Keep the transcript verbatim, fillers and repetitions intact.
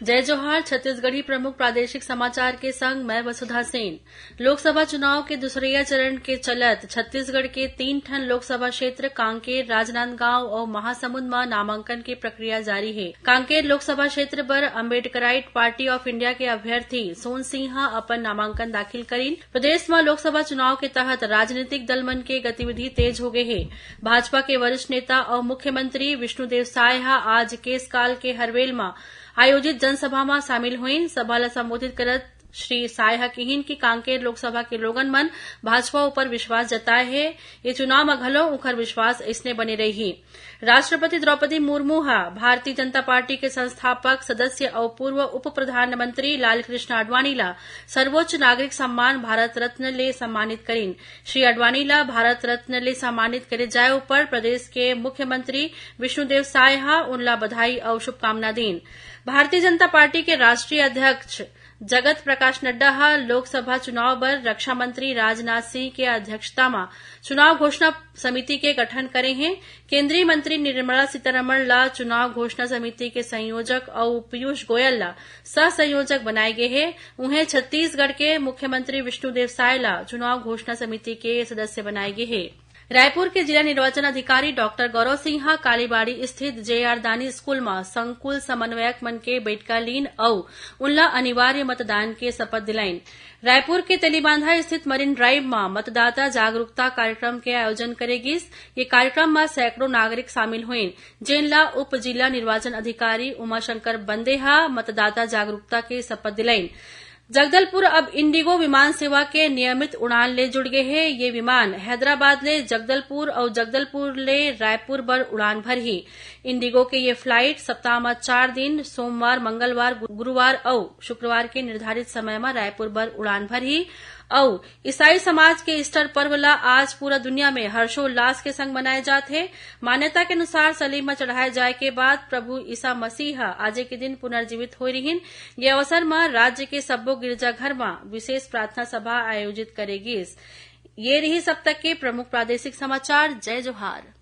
जय जोहार। छत्तीसगढ़ी प्रमुख प्रादेशिक समाचार के संग मैं वसुधा सेन। लोकसभा चुनाव के दूसरइया चरण के चलत छत्तीसगढ़ के तीन ठन लोकसभा क्षेत्र कांकेर, राजनांदगांव अउ महासमुंद म नामांकन के प्रक्रिया जारी हे। कांकेर लोकसभा क्षेत्र बर Ambedkarite Party of India के अभ्यर्थी सोन सिंह ह अपन नामांकन दाखिल करिन। प्रदेश म लोकसभा चुनाव के तहत राजनीतिक दल मन के गतिविधि तेज हो गए हे। भाजपा के वरिष्ठ नेता अउ मुख्यमंत्री विष्णुदेव साय ह आज केसकाल के हरवेल म आयोजित जनसभा म शामिल होइन। सभा ल संबोधित करत श्री साय ह किहिन कि कांकेर लोकसभा के लोगन मन भाजपा ऊपर विश्वास जताए हे। ये चुनाव म घलो उंखर विश्वास अइसने बने रही। राष्ट्रपति द्रौपदी मुर्मू ह भारतीय जनता पार्टी के संस्थापक सदस्य अउ पूर्व उप प्रधानमंत्री लालकृष्ण आडवाणी ल सर्वोच्च नागरिक सम्मान भारत रत्न ले सम्मानित करिन। श्री आडवाणी ल भारत रत्न ले सम्मानित करे जाए ऊपर प्रदेश के मुख्यमंत्री विष्णुदेव साय ह उनला बधाई अउ शुभकामना दीन। भारतीय जनता पार्टी के राष्ट्रीय अध्यक्ष जगत प्रकाश नड्डा ह लोकसभा चुनाव बर रक्षा मंत्री राजनाथ सिंह के अध्यक्षता म चुनाव घोषणा समिति के गठन करे हे। केंद्रीय मंत्री निर्मला सीतारमण ल चुनाव घोषणा समिति के संयोजक अउ पीयूष गोयल ल सह संयोजक बनाए गे हे। उहें, छत्तीसगढ़ के मुख्यमंत्री विष्णुदेव साय ल चुनाव घोषणा समिति के सदस्य बनाए गे हे। रायपुर के जिला निर्वाचन अधिकारी डॉक्टर गौरव सिंह ह कालीबाड़ी स्थित जेआर दानी स्कूल म संकुल समन्वयक मन के बैठका लीन अउ उनला अनिवार्य मतदान के शपथ दिलाइन। रायपुर के तेलीबांधा स्थित मरीन ड्राइव म मतदाता जागरूकता कार्यक्रम के आयोजन करे गिस। ये कार्यक्रम म सैकड़ों नागरिक शामिल होइन, जेन ला उप जिला निर्वाचन अधिकारी उमाशंकर बंदे ह मतदाता जागरूकता के शपथ दिलाइन। जगदलपुर अब इंडिगो विमान सेवा के नियमित उड़ान ले जुड़ गे हे। ये विमान हैदराबाद ले जगदलपुर अउ जगदलपुर ले रायपुर बर उड़ान भरही। इंडिगो के ये फ्लाइट सप्ताह म चार दिन, सोमवार, मंगलवार, गु-, गुरुवार अउ शुक्रवार के निर्धारित समय म रायपुर बर उड़ान भरही। अउ ईसाई समाज के ईस्टर पर्व ला आज पूरा दुनिया में हर्षोल्लास के संग मनाए जात हे। मान्यता के अनुसार सलीब म चढ़ाए जाए के बाद प्रभु ईसा मसीह ह आजे के दिन पुनर्जीवित होए रिहिन। ये अवसर म राज्य के सब्बो गिरजाघर म विशेष प्रार्थना सभा आयोजित करे गिस। ये रिहिस अब तक के प्रमुख प्रादेशिक समाचार। जय जोहार।